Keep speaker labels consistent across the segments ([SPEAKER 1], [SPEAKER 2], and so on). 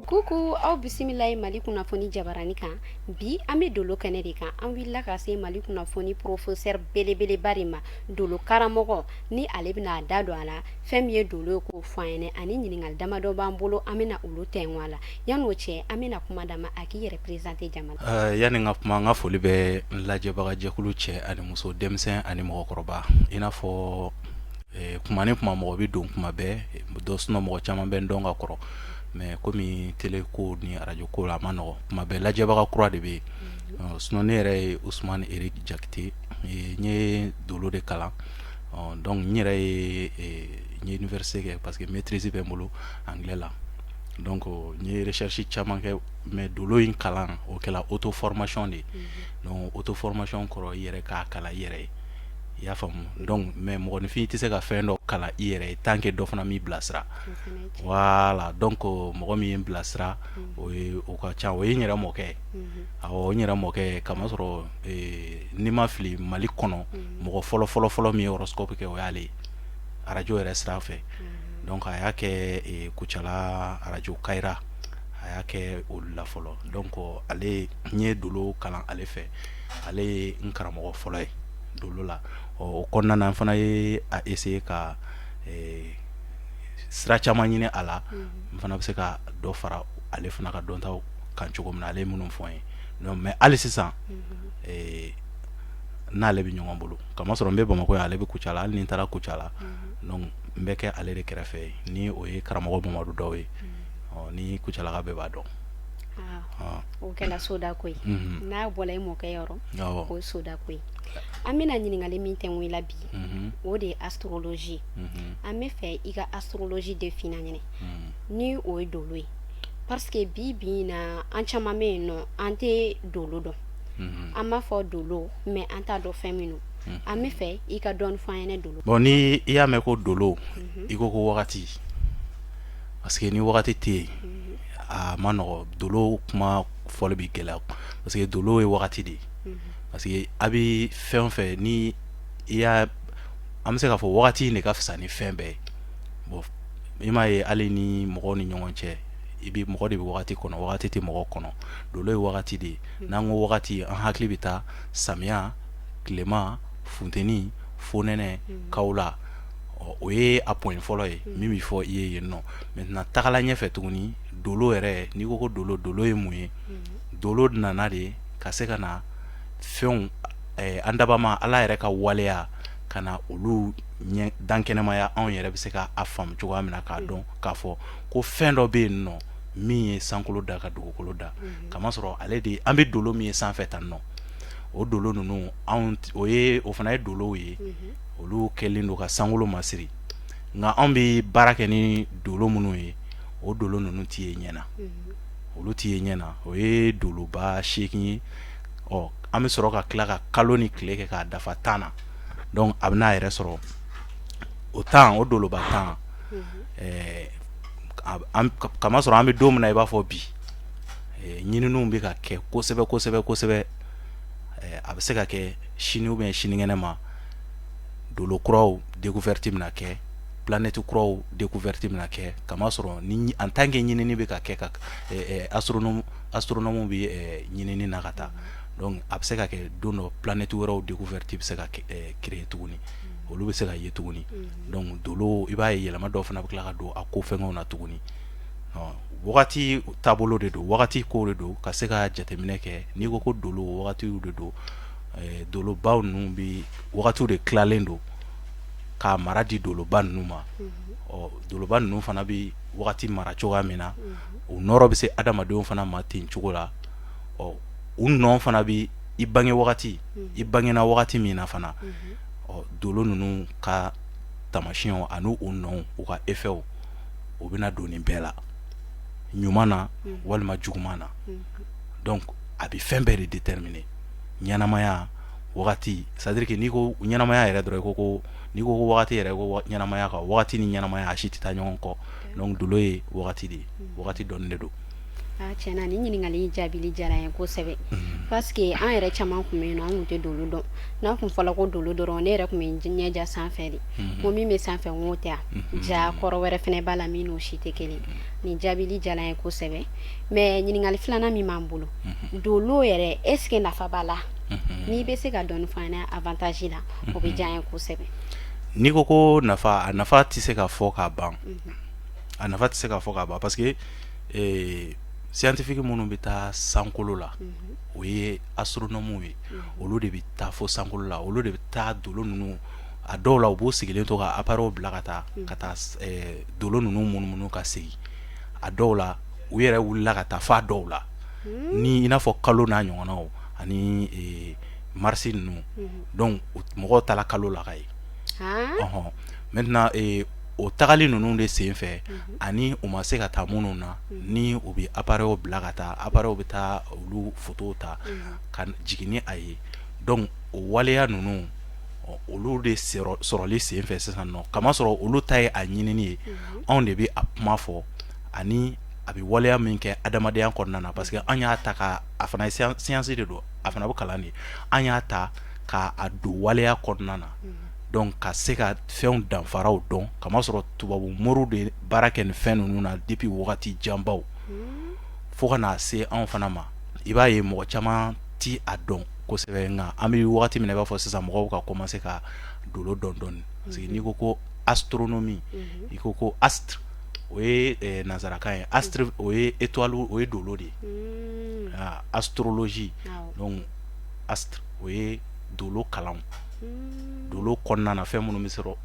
[SPEAKER 1] Kuku, aw bisimila ye Mali Kunnafoni jabarani kan. Bi, an bɛ dolo kɛnɛ de kan. An wulila ka se Mali Kunnafoni professeur belebeleba de ma, dolo karamɔgɔ, ni ale bɛna a da don a la, fɛn min ye dolo ye, k'o fɔ an ɲɛna, ani ɲininkali damadɔ b'an bolo, an bɛna olu tɛnku a la. Yan'o cɛ, an bɛna kuma d'a ma, a k'i yɛrɛ présenter jama
[SPEAKER 2] la. Yanni n ka kuma, n ka foli bɛ n lajɛbagajɛkulu, cɛ ani muso, denmisɛn ani mɔgɔkɔrɔba. I n'a fɔ kuma ni kuma, mɔgɔ bɛ don kuma bɛɛ dɔ, sinon mɔgɔ caman bɛ n dɔn ka kɔrɔ, mais komi télé ko ni arajo ko la, a ma nɔgɔ, kuma bɛɛ lajɛbaga kura de bɛ yen. Sinon, ne yɛrɛ ye Usumani Eric Jakite, n ye dolo de kalan. Donc n yɛrɛ ye, n ye université kɛ, parce que maîtrise bɛ n bolo anglais la. Donc n ye recherche caman kɛ, mais dolo in kalan, o kɛla auto formation de ye. Donc auto formation kɔrɔ, i yɛrɛ k'a kalan i yɛrɛ ye, i y'a faamu? Donc mais mɔgɔninfin tɛ se ka fɛn dɔ kalan i yɛrɛ ye tant que dɔ fana m'i bilasira. Voilà, donc mɔgɔ min ye n bilasira, o ye, o ka ca, o ye n yɛrɛ mɔkɛ ye. Awɔ, n yɛrɛ mɔkɛ, kamasɔrɔ n'i ma fili, Mali kɔnɔ, mɔgɔ fɔlɔ fɔlɔ fɔlɔ min ye horoscope kɛ, o y'ale ye arajo yɛrɛ sira fɛ. Donc a y'a kɛ Kucala, arajo Kayira, a y'a kɛ olu la fɔlɔ. Donc ale, n ye dolo kalan ale fɛ, ale ye n karamɔgɔ fɔlɔ ye dolo la. O kɔnɔna na, n fana ye a essayer ka sira caman ɲini a la, n fana bɛ se ka dɔ fara ale fana ka dɔntaw kan cogo min na, ale ye minnu fɔ n ye. Donc mais hali sisan n'ale bɛ ɲɔgɔn bolo, kamasɔrɔ n bɛ Bamakɔ yan, ale bɛ Kucala. Hali ni n taara Kucala, donc n bɛ kɛ ale de kɛrɛfɛ, ni o ye karamɔgɔ Mamadu Daw ye, ni Kucalaka bɛɛ b'a dɔn.
[SPEAKER 1] O kɛra soda ko ye. N'a bɔra i mɔkɛ yɔrɔ, o ye soda ko ye. An bɛna ɲininkali min tɛ i la bi, o de ye astrologie. An bɛ fɛ i ka astrologie définir an ɲɛna, ni o ye dolo ye, parce que bi bi in na, an caman bɛ yen nɔ, an tɛ dolo dɔn. An b'a fɔ dolo, mais an t'a dɔn fɛn min don. An bɛ fɛ i ka dɔɔni fɔ an ɲɛna dolo.
[SPEAKER 2] Bon, ni i y'a mɛn ko dolo, i ko ko wagati, parce que ni wagati tɛ yen, a ma nɔgɔ, dolo kuma fɔli bɛ gɛlɛya, parce que dolo ye wagati de ye. Parce que a bɛ fɛn o fɛn, ni i y'a, an bɛ se k'a fɔ wagati in de ka fisa ni fɛn bɛɛ ye. Bon, i m'a ye, hali ni mɔgɔw ni ɲɔgɔn cɛ, i bɛ mɔgɔ de bɛ wagati kɔnɔ, wagati tɛ mɔgɔ kɔnɔ. Dolo ye wagati de ye. N'an ko wagati, an hakili bɛ taa samiya, tilema, funteni, fonɛnɛ, kawula. O ye a point fɔlɔ ye min bɛ fɔ i ye yen nɔ. Maintenant, tagala ɲɛfɛ tuguni, dolo yɛrɛ, n'i ko ko dolo, dolo ye mun ye? Dolo nana de ka se ka na fɛnw, an dabama Ala yɛrɛ ka waleya, ka na olu ɲɛ dankɛnɛmaya, anw yɛrɛ bɛ se ka a faamu cogoya min na, k'a dɔn k'a fɔ ko fɛn dɔ bɛ yen nɔ min ye sankolo da ka dugukolo da. Kamasɔrɔ ale de, an bɛ dolo min ye sanfɛ tan nɔ, o dolo ninnu, anw, o ye, o fana ye dolow ye, olu kɛlen don ka sankolo masiri. Nka anw bɛ baara kɛ ni dolo minnu ye, o dolo ninnu tɛ ye ɲɛ na, olu tɛ ye ɲɛ na. O ye doloba 8 ye. Ɔ, an bɛ sɔrɔ ka tila ka kalo ni tile kɛ k'a dafa 10 na. Donc a bɛ n'a yɛrɛ sɔrɔ o 10, o doloba 10. Kamasɔrɔ an bɛ don min na i b'a fɔ bi, ɲininiw bɛ ka kɛ kosɛbɛ kosɛbɛ kosɛbɛ. A bɛ se ka kɛ sini ou bien sinikɛnɛ ma, dolo kuraw découverte bɛna kɛ, planète kuraw découverte bɛna kɛ, kamasɔrɔ ni en tant que ɲinini bɛ ka kɛ, ka astronome bɛ ɲinini na ka taa. Donc a bɛ se ka kɛ don dɔ, planète wɛrɛw découverte bɛ se ka créer tuguni, olu bɛ se ka ye tuguni. Donc dolo, i b'a ye, yɛlɛma dɔw fana bɛ tila ka don a ko fɛngɛw na tuguni. Wagati taabolo de don, wagati ko de don, ka se ka jateminɛ kɛ. N'i ko ko dolo, wagatiw de don. Dolobaw ninnu bɛ, wagatiw de tilalen don k'a mara di doloba ninnu ma. Ɔ, doloba ninnu fana bɛ wagati mara cogoya min na, u nɔrɔ bɛ se adamadenw fana ma ten cogo la. Ɔ, u nɔ fana bɛ i bange wagati, i bangena wagati min na fana. Ɔ, dolo ninnu ka taamasiyɛnw ani u nɔw, u ka effets, o bɛna don nin bɛɛ la, ɲuman na walima juguman na. Donc a bɛ fɛn bɛɛ de déterminer, ɲɛnamaya wagati. C'est à dire que n'i ko ɲɛnamaya yɛrɛ dɔrɔn, i ko ko, n'i ko ko wagati yɛrɛ, ko ɲɛnamaya kan, wagati ni ɲɛnamaya, a si tɛ taa ɲɔgɔn kɔ. Donc dolo ye wagati de ye, wagati dɔɔni de don.
[SPEAKER 1] Tiɲɛna, ni ɲininkali jaabili diyara n ye kosɛbɛ. Parce que an yɛrɛ caman tun bɛ yen nɔ, an tun tɛ dolo dɔn. N'a tun fɔla ko dolo dɔrɔn, ne yɛrɛ tun bɛ ɲɛ ja sanfɛ de, ko min bɛ sanfɛ, n k'o tɛ yan. Ja kɔrɔ wɛrɛ fana b'a la min n'o si tɛ kelen. Nin jaabili diyara n ye kosɛbɛ. Mais ɲininkali filanan min b'an bolo, dolo yɛrɛ, est ce que nafa b'a la? N'i bɛ se ka dɔɔni fɔ an ɲɛna avantage la, o bɛ diya an ye kosɛbɛ.
[SPEAKER 2] N'i ko ko nafa, a nafa tɛ se ka fɔ ka ban. A nafa tɛ se ka fɔ ka ban parce que scientifique minnu bɛ taa sankolo la, o ye astronomes ye. Olu de bɛ taa fo sankolo la, olu de bɛ taa dolo ninnu. A dɔw la, u b'u sigilen to ka appareil bila ka taa dolo ninnu munumunu ka segin. A dɔw la, u yɛrɛ wulila ka taa f'a dɔw la, ni i n'a fɔ kalo n'a ɲɔgɔnnaw ani Mars ninnu. Donc mɔgɔw taara kalo la ka ye. Ɔhɔn, maintenant o tagali ninnu de sen fɛ, ani u ma se ka taa minnu na, ni u bɛ appareil bila ka taa, appareil bɛ taa olu photo ta ka jigin ni a ye. Donc o waleya ninnu, olu de sɔrɔli sen fɛ sisan nɔ, kamasɔrɔ olu ta ye a ɲinini ye, anw de bɛ a kuma fɔ ani a bɛ waleya min kɛ adamadenya kɔnɔna na. Parce que an y'a ta ka a fana ye science de don, a fana bɛ kalan de. An y'a ta k'a don waleya kɔnɔna na, donc ka se ka fɛnw danfaraw dɔn, kamasɔrɔ tubabu moriw de baara kɛ nin fɛn ninnu na depuis wagati janbaw fo ka n'a se anw fana ma. I b'a ye, mɔgɔ caman ti a dɔn kosɛbɛ, nka an bɛ wagati min na i b'a fɔ sisan, mɔgɔw ka commencer ka dolo dɔn dɔɔni. Parce que n'i ko ko astronomie, i ko ko astre, o ye nansarakan ye. Astre, o ye étoile, o ye dolo de ye. Astrologie, donc astre, o ye dolo kalan. Dolo kɔnɔna na, fɛn minnu bɛ sɔrɔ,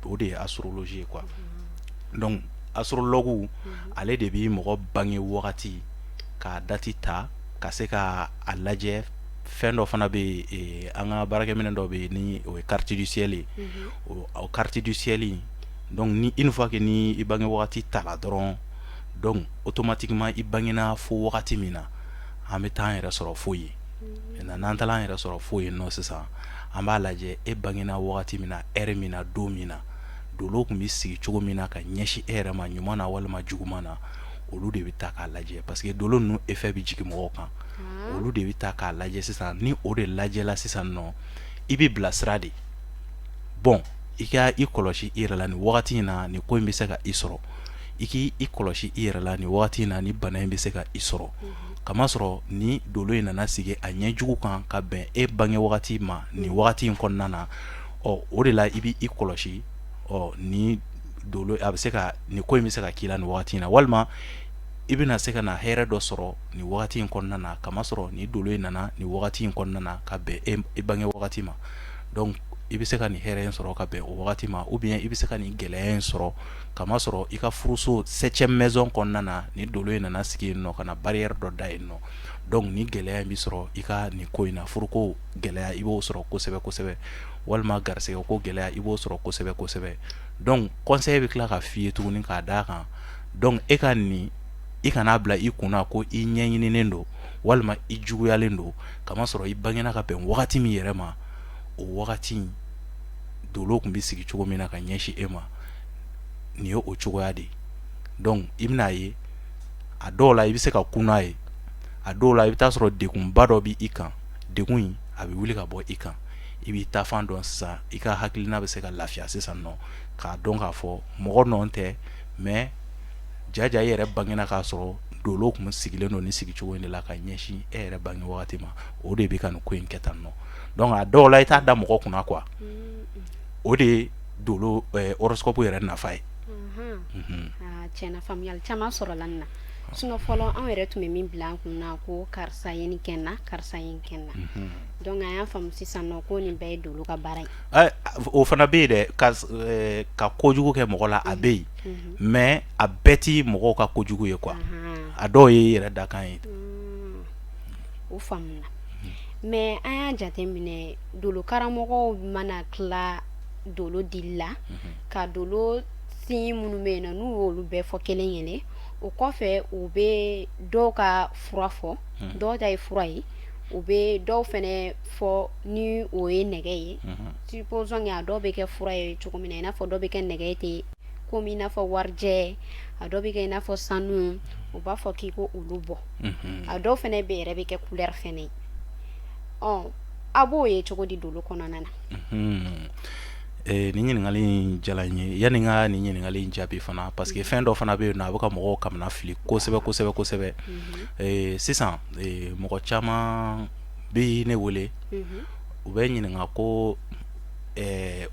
[SPEAKER 2] o de ye astrologie ye quoi. Donc astrologue, ale de bɛ mɔgɔ bange wagati k'a date ta ka se ka a lajɛ. Fɛn dɔ fana bɛ yen, an ka baarakɛminɛ dɔ bɛ yen, ni o ye carte du ciel ye. O carte du ciel, donc ni une fois que ni i bange wagati tala dɔrɔn, donc automatiquement i bangena fo wagati min na, an bɛ taa an yɛrɛ sɔrɔ fo yen. Maintenant n'an taara an yɛrɛ sɔrɔ fo yen nɔ sisan, an b'a lajɛ e bangena wagati min na, heure min na, don min na, dolo tun bɛ sigi cogo min na ka ɲɛsin e yɛrɛ ma, ɲuman na walima juguman na, olu de bɛ taa k'a lajɛ. Parce que dolo ninnu effet bɛ jigin mɔgɔw kan, olu de bɛ taa k'a lajɛ sisan. Ni o de lajɛla sisan nɔ, i bɛ bilasira de. Bon, i ka i kɔlɔsi i yɛrɛ la nin wagati in na, nin ko in bɛ se ka i sɔrɔ. I k'i i kɔlɔsi i yɛrɛ la nin wagati in na, ni bana in bɛ se ka i sɔrɔ, kamasɔrɔ ni dolo in nana sigi a ɲɛjugu kan ka bɛn e bange wagati ma nin wagati in kɔnɔna na. Ɔ, o de la i bɛ i kɔlɔsi. Ɔ, ni dolo a bɛ se ka nin ko in bɛ se ka k'i la nin wagati in na, walima i bɛna se ka na hɛrɛ dɔ sɔrɔ nin wagati in kɔnɔna na, kamasɔrɔ ni dolo in nana nin wagati in kɔnɔna na ka bɛn e bange wagati ma. Donc i bɛ se ka nin hɛrɛ in sɔrɔ ka bɛn o wagati ma, ou bien i bɛ se ka nin gɛlɛya in sɔrɔ, kamasɔrɔ i ka furuso septième maison kɔnɔna na, ni dolo in nana sigi yen nɔ ka na barrière dɔ da yen nɔ. Donc ni gɛlɛya in bɛ sɔrɔ i ka nin ko in na, furuko gɛlɛya, i b'o sɔrɔ kosɛbɛ kosɛbɛ, walima garisɛgɛ ko gɛlɛya, i b'o sɔrɔ kosɛbɛ kosɛbɛ. Donc conseil bɛ tila ka f'i ye tuguni k'a d'a kan. Donc e ka nin, i kan'a bila i kunna ko i ɲɛɲininen don walima i juguyalen don, kamasɔrɔ i bangena ka bɛn wagati min yɛrɛ ma, o wagati in dolo tun bɛ sigi cogo min na ka ɲɛsin e ma, nin ye o cogoya de ye. Donc i bɛn'a ye, a dɔw la i bɛ se ka kun n'a ye, a dɔw la i bɛ taa sɔrɔ degunba dɔ bɛ i kan, degun in a bɛ wuli ka bɔ i kan, i b'i taafan dɔn sisan, i ka hakilina bɛ se ka lafiya sisan nɔ, k'a dɔn k'a fɔ mɔgɔ nɔ tɛ, mais jaja i yɛrɛ bangena k'a sɔrɔ dolo tun sigilen don ni sigicogo in de la ka ɲɛsin e yɛrɛ bange wagati ma, o de bɛ ka nin ko in kɛ tan nɔ. Donc a dɔw la i t'a da mɔgɔ kunna quoi. O de ye dolo horoscope yɛrɛ nafa ye.
[SPEAKER 1] Tiɲɛna, faamuyali caman sɔrɔla nin na. Sinon fɔlɔ, anw yɛrɛ tun bɛ min bila an kun na ko karisa ye nin kɛ n na, karisa ye nin kɛ n na. Donc an y'a faamu sisan nɔ ko nin bɛɛ ye dolo ka baara ye.
[SPEAKER 2] O fana bɛ yen dɛ, ka kojugu kɛ mɔgɔ la, a bɛ yen, mais a bɛɛ ti mɔgɔw ka kojugu ye quoi. A dɔw ye yɛrɛ dakan ye.
[SPEAKER 1] O faamuna. Mais an y'a jateminɛ, dolo karamɔgɔw mana tila dolo dili la, ka dolo signe minnu bɛ yen nɔ, n'u y'olu bɛɛ fɔ kelen kelen, o kɔfɛ u bɛ dɔw ka fura fɔ. Dɔw ta ye fura ye, u bɛ dɔw fɛnɛ fɔ ni o ye nɛgɛ ye. Supposons que a dɔw bɛ kɛ fura ye cogo min na, i n'a fɔ dɔw bɛ kɛ nɛgɛ ye ten, komi i n'a fɔ warijɛ, a dɔw bɛ kɛ i n'a fɔ sanu, u b'a fɔ k'i ko olu bɔ. A dɔw fɛnɛ bɛ yɛrɛ bɛ kɛ couleur fɛnɛ ye. Ɔ, a b'o ye cogo di dolo kɔnɔna na?
[SPEAKER 2] Nin ɲininkali in diyara n ye. Yanni n ka nin ɲininkali in jaabi fana, parce que fɛn dɔ fana bɛ yen nɔ, a bɛ ka mɔgɔw kamana fili kosɛbɛ kosɛbɛ kosɛbɛ. Sisan mɔgɔ caman bɛ ne wele, u bɛ ɲininka ko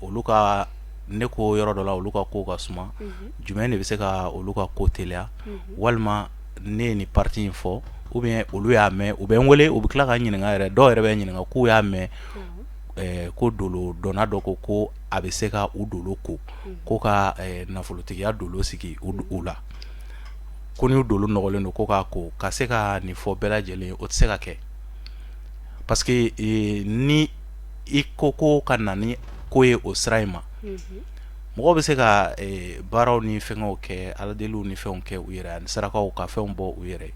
[SPEAKER 2] olu ka ne ko yɔrɔ dɔ la, olu ka ko ka suma, jumɛn de bɛ se ka olu ka ko teliya, walima ne ye nin partie in fɔ, ou bien olu y'a mɛn, u bɛ n wele, u bɛ tila ka n ɲininka yɛrɛ. Dɔw yɛrɛ bɛ n ɲininka k'u y'a mɛn ko dolo dɔnna dɔ ko a bɛ se ka u dolo ko ka nafolotigiya dolo sigi u la, ko n'u dolo nɔgɔlen don, ko k'a ko. Ka se ka nin fɔ bɛɛ lajɛlen, o tɛ se ka kɛ, parce que ni i ko ka na ni ko ye o sira in ma, mɔgɔw bɛ se ka baaraw ni fɛngɛw kɛ, aladeliw ni fɛnw kɛ u yɛrɛ, ani sarakaw ka fɛnw bɔ u yɛrɛ,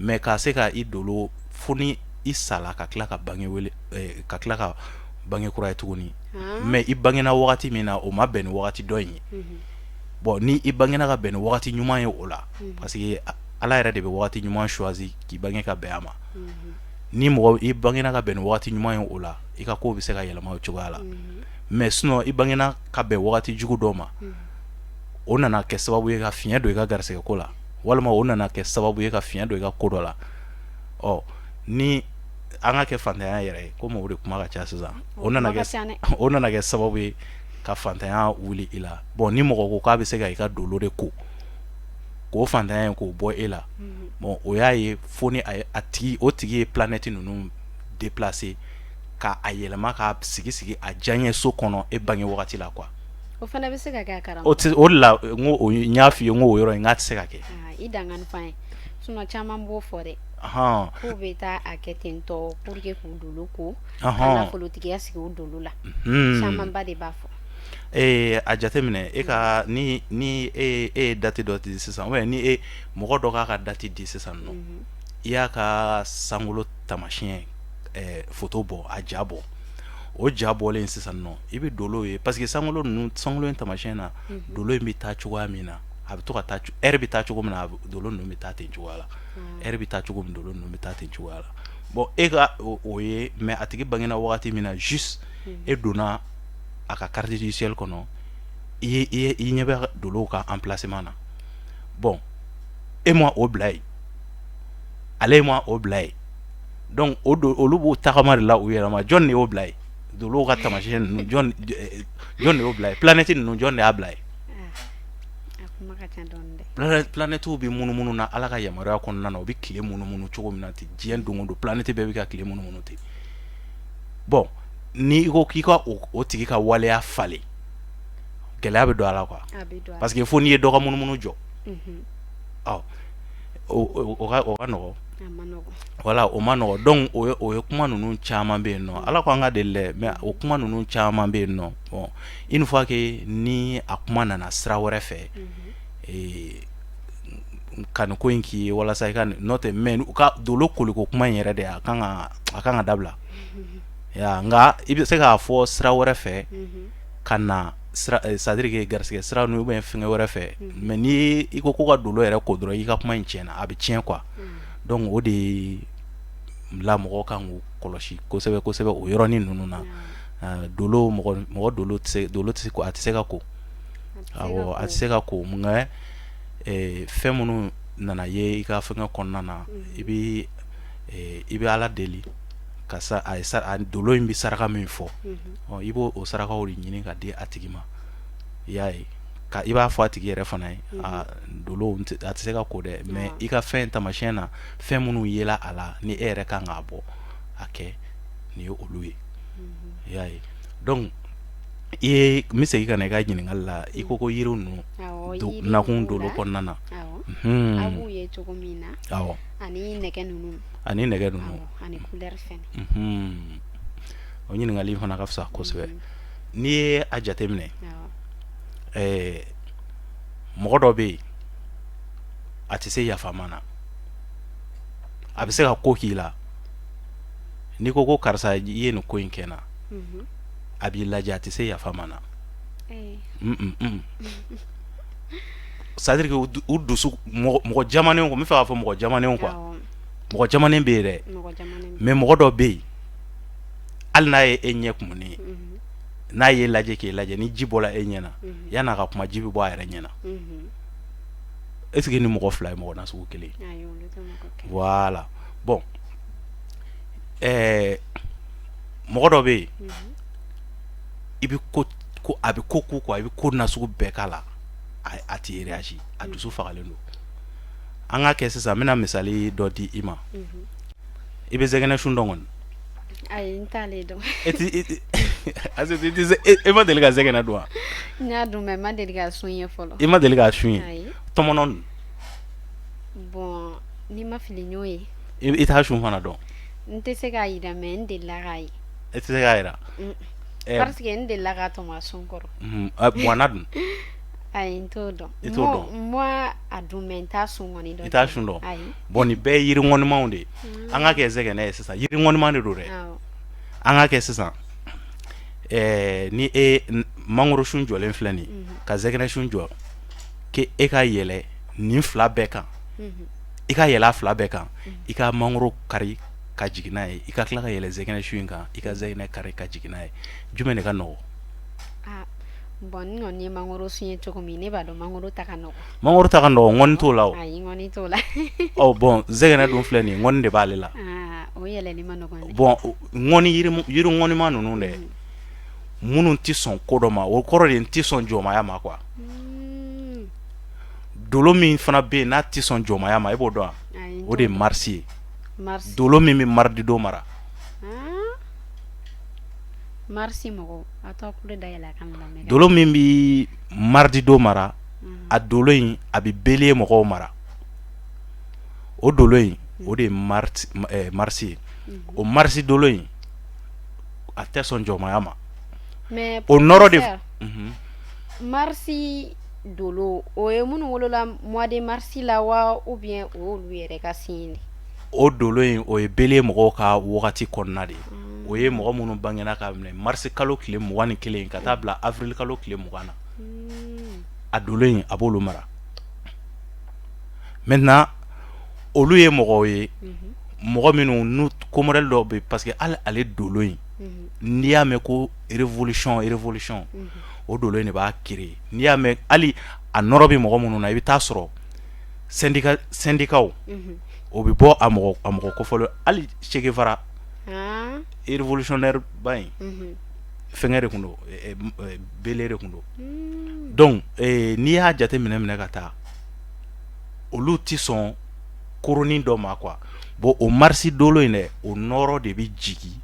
[SPEAKER 2] mais ka se ka i dolo fo ni i sala ka tila ka bange wele, ka tila ka bange kura ye tuguni. Mais i bangena wagati min na, o ma bɛn ni wagati dɔ in ye. Bon, ni i bangena ka bɛn ni wagati ɲuman ye o la, parce que Ala yɛrɛ de bɛ wagati ɲuman choisi k'i bange ka bɛn a ma. Ni mɔgɔ i bangena ka bɛn ni wagati ɲuman ye o la, i ka ko bɛ se ka yɛlɛma o cogoya la. Mais sinon, i bangena ka bɛn wagati jugu dɔ ma, o nana kɛ sababu ye ka fiɲɛ don i ka garisɛgɛ ko la, walima o nana kɛ sababu ye ka fiɲɛ don i ka ko dɔ la. Ɔ, ni an ka kɛ fantanya yɛrɛ ye, komi o de kuma ka ca sisan, o nana kɛ sababu ye ka fantanya wuli i la. Bon, ni mɔgɔ ko k'a bɛ se ka i ka dolo de ko k'o fantanya in k'o bɔ e la, bon, o y'a ye fo ni a tigi o tigi ye planète ninnu déplacer k'a yɛlɛma k'a sigi sigi a diyaɲɛ so kɔnɔ e bange wagati la quoi.
[SPEAKER 1] O fana bɛ se ka kɛ.
[SPEAKER 2] O o de la n ko, n y'a f'i ye, n ko o yɔrɔ in, k'a tɛ se ka kɛ.
[SPEAKER 1] I dankan fɔ an ye, sinon caman b'o fɔ dɛ, k'u bɛ taa a kɛ ten tɔ pour que k'u dolo ko ka nafolotigiya sigi u dolo la. Camanba de b'a fɔ.
[SPEAKER 2] Ee, a jateminɛ, e ka ni e ye date dɔ di sisan, ou bien ni e mɔgɔ dɔ k'a ka date di sisan nɔ, i y'a ka sankolo taamasiyɛn photo bɔ, a ja bɔ, o ja bɔlen sisan nɔ, i bɛ dolo ye, parce que sankolo ninnu, sankolo in taamasiyɛn na, dolo in bɛ taa cogoya min na, a bɛ to ka taa, heure bɛ taa cogo min na, dolo ninnu bɛ taa ten cogoya la. Heure bɛ taa cogo min, dolo ninnu bɛ taa ten cogoya la. Bon, e ka o ye, mais a tigi bangena wagati min na, juste e donna a ka carte du ciel kɔnɔ, i i ɲɛ bɛ dolow ka emplacement na. Bon, e ma o bila yen, ale ma o bila yen, donc o don olu b'o tagama de la u yɛrɛ ma. Jɔn de y'o bila yen? Dolow ka taamasiyɛn ninnu, jɔn de y'o bila yen? Planète ninnu, jɔn de y'a bila yen? Planètew bɛ munumunu na Ala ka yamaruya kɔnɔna na. U bɛ tile munumunu cogo min na ten, diɲɛ don o don, planète bɛɛ bɛ ka tile munumunu ten. Bon, n'i ko k'i ka o tigi ka waleya falen, gɛlɛya bɛ don a la quoi, parce que fo n'i ye dɔ ka munumunu jɔ. Ɔ, o ka nɔgɔ, voilà, o ma nɔgɔ. Donc o ye kuma ninnu caman bɛ yen nɔ. Ala ko an ka deli dɛ, mais o kuma ninnu caman bɛ yen nɔ. Bon, une fois que ni a kuma nana sira wɛrɛ fɛ ka nin ko in k'i ye walasa i ka n'o tɛ, mais u ka dolo koliko kuma in yɛrɛ de, a kan ka dabila ya. Nka i bɛ se k'a fɔ sira wɛrɛ fɛ ka na, c'est à dire que garisɛgɛ sira ninnu ou bien fɛngɛ wɛrɛ fɛ, mais ni i ko ka dolo yɛrɛ ko dɔrɔn, i ka kuma in tiɲɛna, a bɛ tiɲɛ quoi. Donc o de la mɔgɔ kan k'u kɔlɔsi kosɛbɛ kosɛbɛ o yɔrɔnin ninnu na. Dolo, mɔgɔ dolo tɛ se, dolo tɛ se, a tɛ se ka ko. Awɔ, a tɛ se ka ko. Nka fɛn minnu nana ye i ka fɛngɛ kɔnɔna na, i bɛ Ala deli ka sa a ye dolo in bɛ saraka min fɔ, i b'o o sarakaw de ɲini ka di a tigi ma. I y'a ye, ka i b'a fɔ a tigi yɛrɛ fana ye: a dolo, a tɛ se ka ko dɛ, mais i ka fɛn taamasiyɛn na, fɛn minnu yela a la, ni e yɛrɛ kan k'a bɔ a kɛ, nin ye olu ye. I y'a ye. Donc i ye, n bɛ segin ka na i ka ɲininkali la. I ko yiriw ninnu nakun dolo kɔnɔna na.
[SPEAKER 1] A b'u ye cogo min na, ani nɛgɛ ninnu.
[SPEAKER 2] Ani nɛgɛ ninnu.
[SPEAKER 1] Ani couleur fɛnɛ.
[SPEAKER 2] O ɲininkali fana ka fisa kosɛbɛ. N'i ye a jateminɛ, mɔgɔ dɔ bɛ yen, a tɛ se yafama na, a bɛ se ka ko k'i la. N'i ko karisa, i ye nin ko in kɛ n na, a b'i lajɛ, a tɛ se yafama na. C'est à dire que u dusu, mɔgɔ jamanen, n bɛ fɛ k'a fɔ mɔgɔ jamanen quoi, mɔgɔ jamanen bɛ yen dɛ, mais mɔgɔ dɔ bɛ yen Hali n'a ye e ɲɛ kumunen ye, n'a ye lajɛ k'e lajɛ, ni ji bɔra e ɲɛ na, yan'a ka kuma, ji bɛ bɔ a yɛrɛ ɲɛ na. Est ce que ni mɔgɔ fila ye mɔgɔ nasugu kelen? Voilà. Bon, mɔgɔ dɔ bɛ yen, i bɛ ko a bɛ ko ku quoi, i bɛ ko nasugu bɛɛ k'a la, a tɛ réagir, a dusu fagalen don. An ka kɛ sisan, n bɛna misali dɔ di i ma. I bɛ zɛgɛnɛ sun dɔn kɔni?
[SPEAKER 1] Ayi, n t'ale dɔn.
[SPEAKER 2] E ma deli ka zɛgɛnɛ dun wa?
[SPEAKER 1] N y'a dun, mais n ma deli k'a sun ye fɔlɔ.
[SPEAKER 2] I ma deli k'a sun ye? Tɔmɔnɔ dun?
[SPEAKER 1] Bon, ni n ma fili, n y'o ye.
[SPEAKER 2] I t'a sun fana dɔn?
[SPEAKER 1] N tɛ se k'a jira, mais n delila k'a ye.
[SPEAKER 2] E tɛ se k'a jira?
[SPEAKER 1] Parce que n delila k'a tɔmɔ a sun kɔrɔ.
[SPEAKER 2] Bɔnna dun?
[SPEAKER 1] Ayi, n t'o dɔn.
[SPEAKER 2] I t'o dɔn?
[SPEAKER 1] N ma a dun, mais n t'a sun kɔni dɔn.
[SPEAKER 2] I t'a sun dɔn. Bon, nin bɛɛ ye yiri ŋɔnimanw de ye. An ka kɛ zɛgɛnɛ ye sisan, yiri ŋɔniman de don dɛ. An ka kɛ sisan, ni e mangoro sun jɔlen filɛ nin, ka zɛgɛnɛ sun jɔ, k'e ka yɛlɛ nin fila bɛɛ kan, i ka yɛlɛ a fila bɛɛ kan, i ka mangoro kari ka jigin n'a ye, i ka tila ka yɛlɛ zɛgɛnɛ sun in kan, i ka zɛgɛnɛ kari ka jigin n'a ye, jumɛn de ka nɔgɔ?
[SPEAKER 1] Bon, n kɔni ye mangoro sun ye cogo min, ne b'a dɔn mangoro ta ka nɔgɔ.
[SPEAKER 2] Mangoro ta ka nɔgɔ, ŋɔni t'o la o.
[SPEAKER 1] Ayi, ŋɔni t'o la.
[SPEAKER 2] Ɔ bon, zɛgɛnɛ dun filɛ nin ye, ŋɔni de b'ale la.
[SPEAKER 1] O yɛlɛli ma nɔgɔn dɛ.
[SPEAKER 2] Bon, ŋɔni, yiri ŋɔnima ninnu dɛ, minnu tɛ sɔn ko dɔ ma, o kɔrɔ de n tɛ sɔn jɔnmaya ma quoi. Dolo min fana bɛ yen n'a tɛ sɔn jɔnmaya ma, e b'o dɔn wa? O de ye marisi ye. Dolo min bɛ mardi don mara.
[SPEAKER 1] Marisi mɔgɔw, a t'aw tulo dayɛlɛ a ka lamɛn.
[SPEAKER 2] Dolo min bɛ mardi don mara, a dolo in, a bɛ bélier mɔgɔw mara. O dolo in, o de ye marisi ye. O marisi dolo in, a tɛ sɔn jɔnmaya ma.
[SPEAKER 1] Mais
[SPEAKER 2] o nɔrɔ de
[SPEAKER 1] marisi dolo, o ye minnu wolola mois de mars la wa, ou bien o y'olu yɛrɛ ka signe de?
[SPEAKER 2] O dolo in, o ye bélier mɔgɔw ka wagati kɔnɔna de ye. O ye mɔgɔ minnu bangena ka minɛ marisi kalo tile 21 ka taa bila avril kalo tile 20 na, a dolo in, a b'olu mara. Maintenant, olu ye mɔgɔw ye, mɔgɔ minnu n'u ko modèle dɔw bɛ, parce que hali ale dolo in, n'i y'a mɛn ko révolution, révolution, o dolo in de b'a créer. N'i y'a mɛn hali a nɔrɔ bɛ mɔgɔ minnu na, i bɛ taa sɔrɔ syndicatw, o bɛ bɔ a mɔgɔ kofɔlen. Hali Che Guevara, révolutionnaire ba in, fɛnkɛ de tun don, bélier de tun don. Donc n'i y'a jate minɛ minɛ ka taa, olu tɛ sɔn koronin dɔ ma quoi. Bon, o marisi dolo in dɛ, o nɔrɔ de bɛ jigin.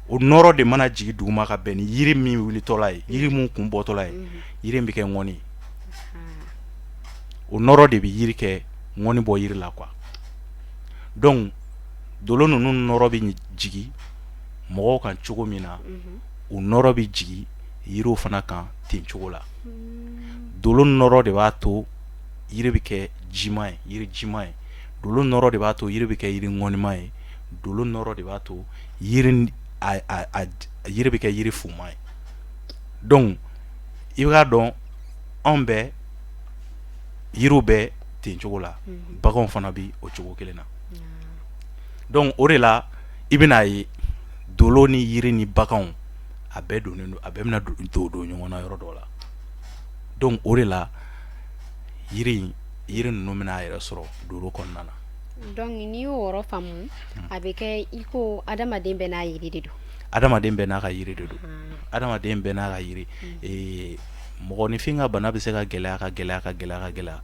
[SPEAKER 2] O nɔrɔ de mana jigin duguma ka bɛn ni yiri min wulitɔla ye, yiri min kun bɔtɔla ye, yiri in bɛ kɛ ŋɔni ye. O nɔrɔ de bɛ yiri kɛ ŋɔni bɔ yiri la quoi. Donc dolo ninnu nɔrɔ bɛ jigin mɔgɔw kan cogo min na, u nɔrɔ bɛ jigin yiriw fana kan ten cogo la. Dolo nɔrɔ de b'a to yiri bɛ kɛ jima ye, yiri jima ye. Dolo nɔrɔ de b'a to yiri bɛ kɛ yiri ŋɔnima ye. Dolo nɔrɔ de b'a to yiri yiri bɛ kɛ yiri fuma ye. Donc i b'a dɔn, anw bɛ yiriw bɛ ten cogo la, baganw fana bɛ o cogo kelen na. Donc o de la, i bɛn'a ye dolo ni yiri ni baganw, a bɛɛ donnen don, a bɛɛ bɛna don don ɲɔgɔn na yɔrɔ dɔ la. Donc o de la, yiri yiri ninnu bɛna a yɛrɛ sɔrɔ dolo kɔnɔna na.
[SPEAKER 1] Donc n'i y'o yɔrɔ faamu, a bɛ kɛ i ko adamaden bɛɛ n'a yiri de don.
[SPEAKER 2] Adamaden bɛɛ n'a ka yiri de don. Adamaden bɛɛ n'a ka yiri. Mɔgɔninfin ka bana bɛ se ka gɛlɛya ka gɛlɛya ka gɛlɛya ka gɛlɛya,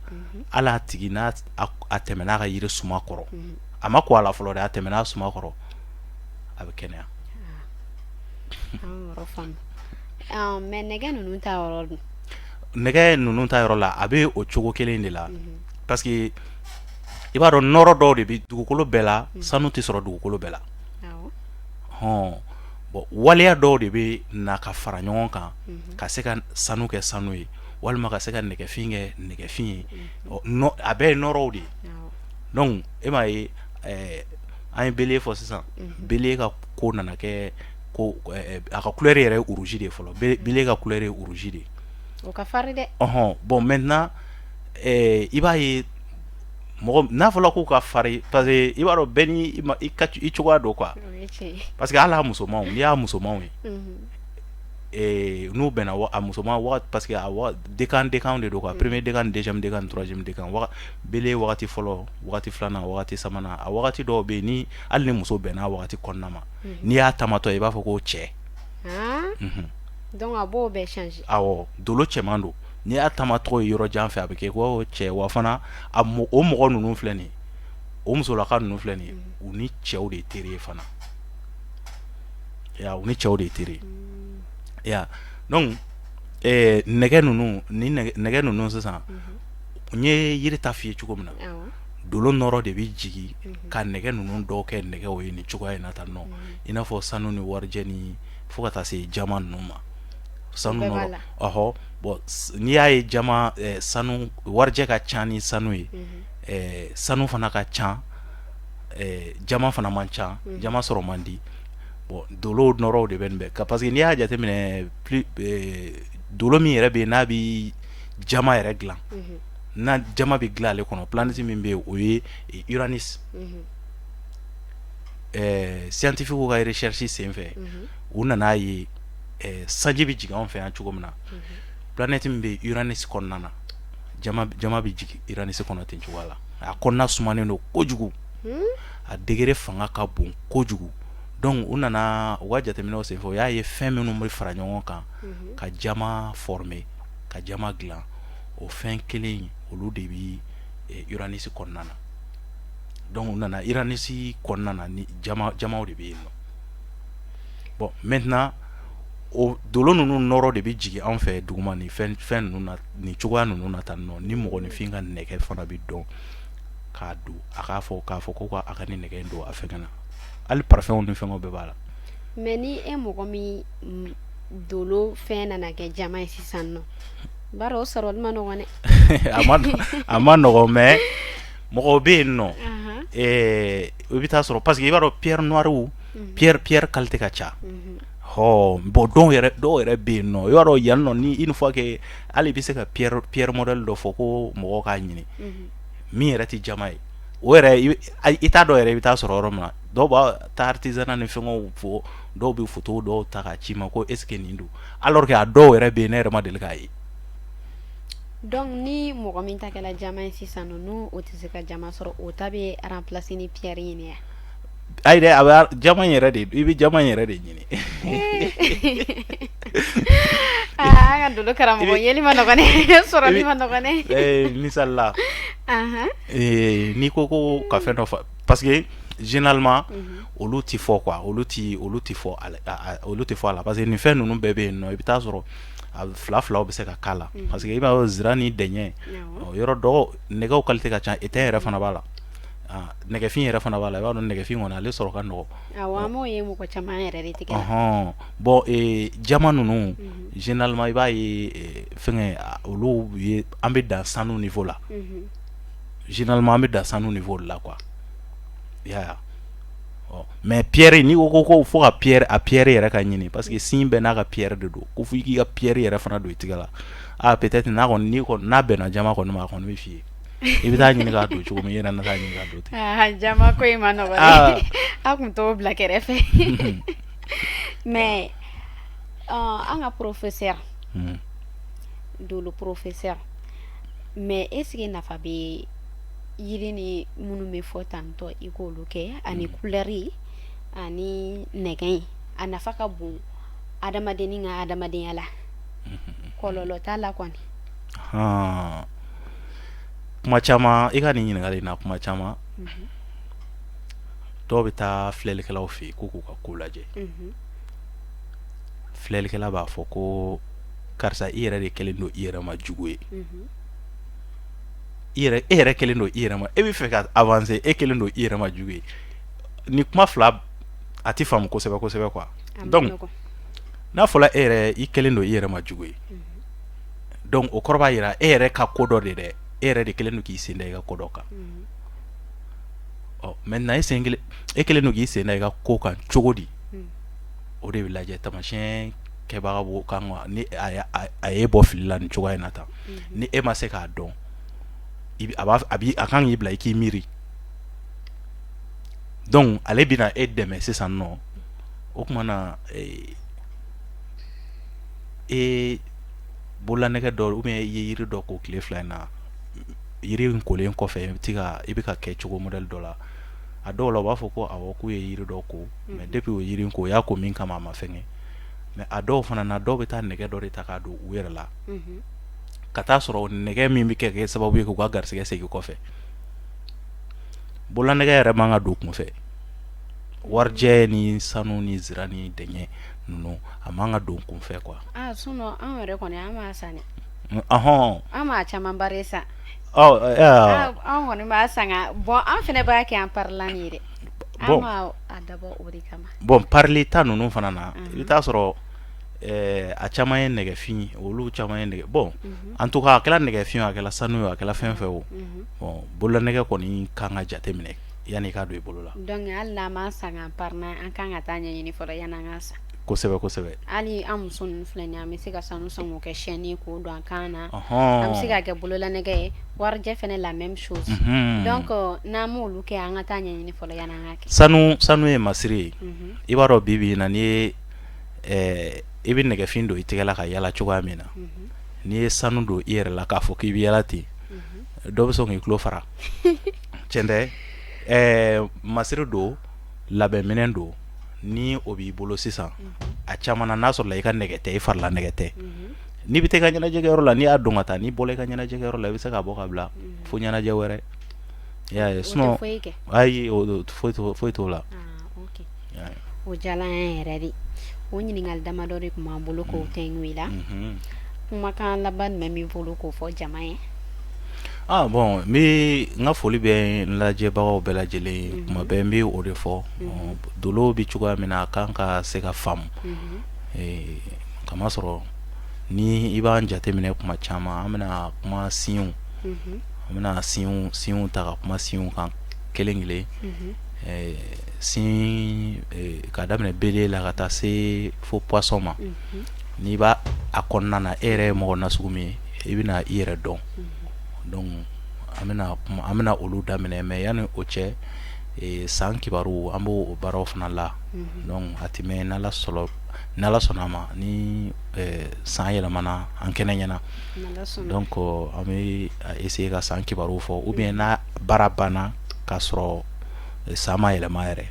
[SPEAKER 2] hali a tigi n'a a tɛmɛna a ka yiri suma kɔrɔ, a ma ko a la fɔlɔ dɛ, a tɛmɛna a suma kɔrɔ, a bɛ kɛnɛya.
[SPEAKER 1] An yɔrɔ faamu, mais nɛgɛ ninnu ta yɔrɔ dun?
[SPEAKER 2] Nɛgɛ ninnu ta yɔrɔ la, a bɛ o cogo kelen de la, parce que i b'a dɔn, nɔrɔ dɔw de bɛ dugukolo bɛɛ la, sanu tɛ sɔrɔ dugukolo bɛɛ la. Hɔn, bon, waleya dɔw de bɛ na ka fara ɲɔgɔn kan ka se ka sanu kɛ sanu ye, walima ka se ka nɛgɛfin kɛ nɛgɛfin ye. A bɛɛ ye nɔrɔw de ye. Donc e m'a ye, an ye bélier fɔ sisan. Bélier ka ko nana kɛ ko a ka couleur yɛrɛ ye rouge de ye fɔlɔ. Bélier ka couleur ye rouge de ye.
[SPEAKER 1] O ka farin dɛ.
[SPEAKER 2] Ɔhɔn, bon, maintenant, i b'a ye, mɔgɔ n'a fɔra k'u ka farin, parce que i b'a dɔn, bɛɛ ni i cogoya don quoi. Parce que hali a musomanw, n'i y'a musomanw ye, n'u bɛnna a musoman parce que a décan décan de don quoi, premier décan, deuxième décan, troisième décan. Bélier wagati fɔlɔ, wagati filanan, wagati sabanan, a wagati dɔw bɛ yen, ni hali ni muso bɛnna a wagati kɔnɔna ma, n'i y'a taamatɔ i b'a fɔ ko cɛ.
[SPEAKER 1] Donc a b'o bɛɛ changer.
[SPEAKER 2] Awɔ, dolo cɛman don. N'i y'a taamatɔ ye yɔrɔ jan fɛ, a bɛ kɛ ko cɛ. Wa fana o mɔgɔ ninnu filɛ nin ye, o musolaka ninnu filɛ nin ye, u ni cɛw de ye teri ye fana. Ya, u ni cɛw de ye teri ye. Ya, donc nɛgɛ ninnu ni nɛgɛ ninnu sisan, n ye yiri ta f'i ye cogo min na, dolo nɔrɔ de bɛ jigin ka nɛgɛ ninnu dɔw kɛ nɛgɛw ye nin cogoya in na tan nɔ, i n'a fɔ sanu ni warijɛ ni fo ka taa se jama ninnu ma. Sanu nɔrɔ, ɔhɔ. Bon, n'i y'a ye jama, sanu, warijɛ ka ca ni sanu ye, sanu fana ka ca, jama fana man ca, jama sɔrɔ man di. Bon, dolo nɔrɔw de bɛ nin bɛɛ parce que n'i y'a jateminɛ, dolo min yɛrɛ bɛ yen n'a bɛ jama yɛrɛ dilan, n'a jama bɛ dilan ale kɔnɔ, planète min bɛ yen, o ye Uranus. Scientifique ka recherche senfɛ, u nana ye sanji bɛ jigin anw fɛ yan cogo min na, planète min bɛ Uranus kɔnɔna na, jama bɛ jigin Uranus kɔnɔ ten cogoya la. A kɔnɔna sumanen don kojugu, a degré fanga ka bon kojugu. Donc u nana u ka jateminɛw senfɛ, u y'a ye fɛn minnu bɛ fara ɲɔgɔn kan ka jama former, ka jama dilan, o fɛn kelen olu de bɛ Uranus kɔnɔna na. Donc u nana Uranus kɔnɔna na, ni jamaw de bɛ yen nɔ. Bon, maintenant o dolo ninnu nɔrɔ de bɛ jigin anw fɛ duguma ni fɛn ninnu na, nin cogoya ninnu na tan nɔ. Ni mɔgɔninfin ka nɛgɛ fana bɛ dɔn k'a don, a k'a fɔ k'a fɔ ko a ka nin nɛgɛ in don a fɛngɛ na, hali parfumw ni fɛngɛw bɛɛ b'a la.
[SPEAKER 1] Mais ni e mɔgɔ min dolo fɛn nana kɛ jama ye sisan nɔ, bari o sɔrɔli ma nɔgɔn dɛ.
[SPEAKER 2] A ma nɔgɔn, mais mɔgɔw bɛ yen nɔ, i bɛ taa sɔrɔ, parce que i b'a dɔn pierre noire, pierre qualité ka ca. Hɔ, bon, dɔw yɛrɛ bɛ yen nɔ, i b'a dɔn yan nɔ, ni une fois que hali i bɛ se ka pierre modèle dɔ fɔ ko mɔgɔw k'a ɲini, min yɛrɛ tɛ jama ye, o yɛrɛ i t'a dɔn yɛrɛ, i bɛ taa sɔrɔ yɔrɔ min na, dɔw b'a taa artisanat ni fɛngɛw fɔ, dɔw bɛ photo dɔw ta k'a ci ma ko est ce que nin don, alors que a dɔw yɛrɛ bɛ yen, ne yɛrɛ ma deli k'a ye.
[SPEAKER 1] Donc ni mɔgɔ min ta kɛla jama ye sisan nɔ, n'o o tɛ se ka jama sɔrɔ, o ta bɛ remplacer ni pierre ɲini ya?
[SPEAKER 2] Ayi dɛ, a bɛ jama in yɛrɛ de, i bɛ jama in yɛrɛ de ɲini.
[SPEAKER 1] Aa, an ka dolo karamɔgɔ, yeli ma nɔgɔn dɛ, sɔrɔli ma nɔgɔn
[SPEAKER 2] dɛ. Misali la, n'i ko ka fɛn dɔ fa, parce que généralement olu ti fɔ quoi, olu ti fɔ olu tɛ fɔ a la, parce que nin fɛn ninnu bɛɛ bɛ yen nɔ, i bɛ taa sɔrɔ a fila filaw bɛ se ka k'a la, parce que i b'a dɔn zira ni dɛɲɛ, yɔrɔ dɔw nɛgɛw qualité ka ca, étain yɛrɛ fana b'a la, nɛgɛfin yɛrɛ fana b'a la. I b'a dɔn nɛgɛfin kɔni, ale sɔrɔ ka nɔgɔ.
[SPEAKER 1] Awɔ, an b'o ye mɔgɔ caman yɛrɛ de tigɛ.
[SPEAKER 2] Ɔhɔn, bon, jama ninnu, généralement i b'a ye fɛngɛ olu ye, an bɛ dan sanu niveau la. Généralement an bɛ dan sanu niveau de la quoi, i y'a ye. Mais pierre, n'i ko fo ka pierre, a pierre yɛrɛ ka ɲini, parce que signe bɛɛ n'a ka pierre de don, ko fo i k'i ka pierre yɛrɛ fana don i tigɛ la. Ah, peut-être n'a kɔni, n'i kɔni n'a bɛnna jama kɔni ma, a kɔni bɛ f'i ye, i bɛ taa ɲini k'a don cogo min, i yɛrɛ na taa ɲini k'a don ten.
[SPEAKER 1] Ah, jama ko in ma nɔgɔn dɛ, a kun t'o bila kɛrɛfɛ. Mais an ka professeur, dolo professeur, mais est ce que nafa bɛ yiri ni minnu bɛ fɔ tantɔ, i k'olu kɛ, ani couleur ani nɛgɛ in, a nafa ka bon adamadennin ka adamadenya la, kɔlɔlɔ t'a la kɔni?
[SPEAKER 2] Kuma caman, i ka nin ɲininkali in na, kuma caman dɔw bɛ taa filɛlikɛlaw fɛ yen ko k'u ka ko lajɛ. Filɛlikɛla b'a fɔ ko karisa, i yɛrɛ de kɛlen don i yɛrɛ ma jugu ye, i yɛrɛ, e yɛrɛ kɛlen don i yɛrɛ ma, e bɛ fɛ ka avancer, e kɛlen don i yɛrɛ ma jugu ye. Ni kuma fila a tɛ faamu kosɛbɛ kosɛbɛ quoi. Donc n'a fɔra e yɛrɛ, i kɛlen don i yɛrɛ ma jugu ye, donc o kɔrɔ b'a jira e yɛrɛ ka ko dɔ de dɛ, e yɛrɛ de kɛlen don k'i sen da i ka ko dɔ kan. Ɔ, maintenant e sen kelen, e kɛlen don k'i sen da i ka ko kan cogo di, o de bɛ lajɛ. Tamasiyɛn kɛbaga b'o kan ni a ye bɔ fili la nin cogoya in na tan, ni e ma se k'a dɔn, a b'a a kan k'i bila i k'i miiri. Donc ale bɛna e dɛmɛ sisan nɔ. O tuma na, e bololanɛgɛ dɔ ou bien i ye yiri dɔ ko tile 2 in na, yiri in kolen kɔfɛ, i bɛ ka kɛ cogo modèle dɔ la. A dɔw la, u b'a fɔ ko awɔ, k'u ye yiri dɔ ko, mais depuis o yiri in ko, u y'a ko min kama, a ma fɛn kɛ. Mais a dɔw fana na, dɔw bɛ taa nɛgɛ dɔ de ta k'a don u yɛrɛ la, ka taa sɔrɔ nɛgɛ min bɛ kɛ sababu ye k'u ka garisɛgɛ segin kɔfɛ. Bololanɛgɛ yɛrɛ man ka don kunfɛ. Warijɛ ni sanu ni zira ni dɛɲɛ ninnu, a man ka don kunfɛ quoi.
[SPEAKER 1] Ah, sinon anw yɛrɛ kɔni, an b'a san dɛ.
[SPEAKER 2] Ɔhɔn.
[SPEAKER 1] An b'a camanba de san. Anw kɔni b'a san nka bon, an fana b'a kɛ en parlant ye dɛ. An b'a a dabɔ o de kama.
[SPEAKER 2] Bon, parili ta ninnu fana na, i bɛ taa sɔrɔ a caman ye nɛgɛfin, olu caman ye nɛgɛ. Bon, en tout cas, a kɛra nɛgɛfin, a kɛra sanu ye, a kɛra fɛn fɛn o, bon, bololanɛgɛ kɔni kan ka jate minɛ yanni i ka don i bolo la.
[SPEAKER 1] Donc hali n'an m'a san k'an parina, an kan ka taa ɲɛɲini fɔlɔ yanni an k'a san.
[SPEAKER 2] Kosɛbɛ, kosɛbɛ.
[SPEAKER 1] Hali an muso ninnu filɛ nin ye, an bɛ se ka sanu san k'o kɛ chaîne ye k'o don an kan na. An bɛ se k'a kɛ bololanɛgɛ ye, warijɛ fana, la même chose. Donc n'an m'olu kɛ, an ka taa ɲɛɲini fɔlɔ yanni an k'a kɛ.
[SPEAKER 2] Sanu ye masiri ye. I b'a dɔn, bi bi in na, n'i ye i bɛ nɛgɛfin don i tɛgɛ la ka yala cogoya min na, n'i ye sanu don i yɛrɛ la k'a fɔ k'i bɛ yala ten, dɔ bɛ sɔn k'i tulo fara. Tiɲɛ tɛ? Masiri don, labɛnminɛ don. Ni o b'i bolo sisan, a caman na, n'a sɔrɔ i ka nɛgɛ tɛ, i farila nɛgɛ tɛ, n'i bɛ taa i ka ɲɛnajɛkɛyɔrɔ la, n'i y'a don ka taa, n'i bɔra i ka ɲɛnajɛkɛyɔrɔ la, i bɛ se k'a bɔ ka bila fo ɲɛnajɛ wɛrɛ. I y'a ye? Sinon ayi, foyi t'o la.
[SPEAKER 1] O diyara an ye yɛrɛ de. O ɲininkali damadɔ de tun b'an bolo k'o tɛnku i la. Kumakan laban jumɛn b'i bolo k'o fɔ jama ye?
[SPEAKER 2] Ah bon, n bɛ n ka foli bɛ n lajɛbagaw bɛɛ lajɛlen ye. Kuma bɛɛ n bɛ o de fɔ. Dolo bɛ cogoya min na, a kan ka se ka faamu, kamasɔrɔ ni i b'an jateminɛ kuma caman, an bɛna kuma signes, an bɛna signes ta ka kuma signes kan kelen kelen, signe ka daminɛ bélier la ka taa se fo poisson ma. N'i b'a a kɔnɔna na, e yɛrɛ ye mɔgɔ nasugu min ye, i bɛna i yɛrɛ dɔn. Donc an bɛna olu daminɛ. Mais yanni o cɛ, san kibaru, an b'o baaraw fana la. Donc a tɛ mɛn, n'Ala sɔnna a ma, ni san yɛlɛmana an kɛnɛ ɲɛna, donc an bɛ essayer ka san kibaru fɔ, ou bien n'a baara banna k'a sɔrɔ san ma yɛlɛma yɛrɛ,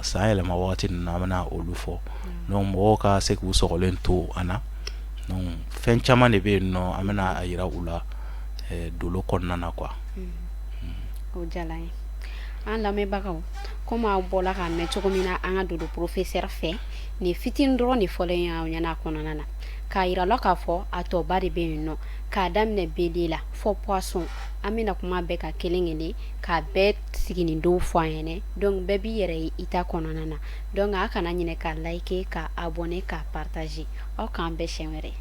[SPEAKER 2] san yɛlɛma wagati ninnu, an bɛna olu fɔ. Donc mɔgɔw ka se k'u sɔgɔlen to an na. Donc fɛn caman de bɛ yen nɔ, an bɛna a yira u la dolo kɔnɔna na quoi.
[SPEAKER 1] O diyara an ye. An lamɛnbagaw, komi aw bɔra k'a mɛn cogo min na an ka dolo professeur fɛ, nin fitinin dɔrɔn de fɔlen y'aw ɲɛna a kɔnɔna na, k'a yira la k'a fɔ a tɔba de bɛ yen nɔ, k'a daminɛ bélier la fɔ poisson. An bɛna kuma bɛɛ ka kelen kelen k'a bɛɛ siginindenw fɔ an ɲɛna. Donc bɛɛ b'i yɛrɛ ye i ta kɔnɔna na. Donc a kana ɲinɛ ka liker, ka abonner, ka partager. Aw k'an bɛn siɲɛ wɛrɛ.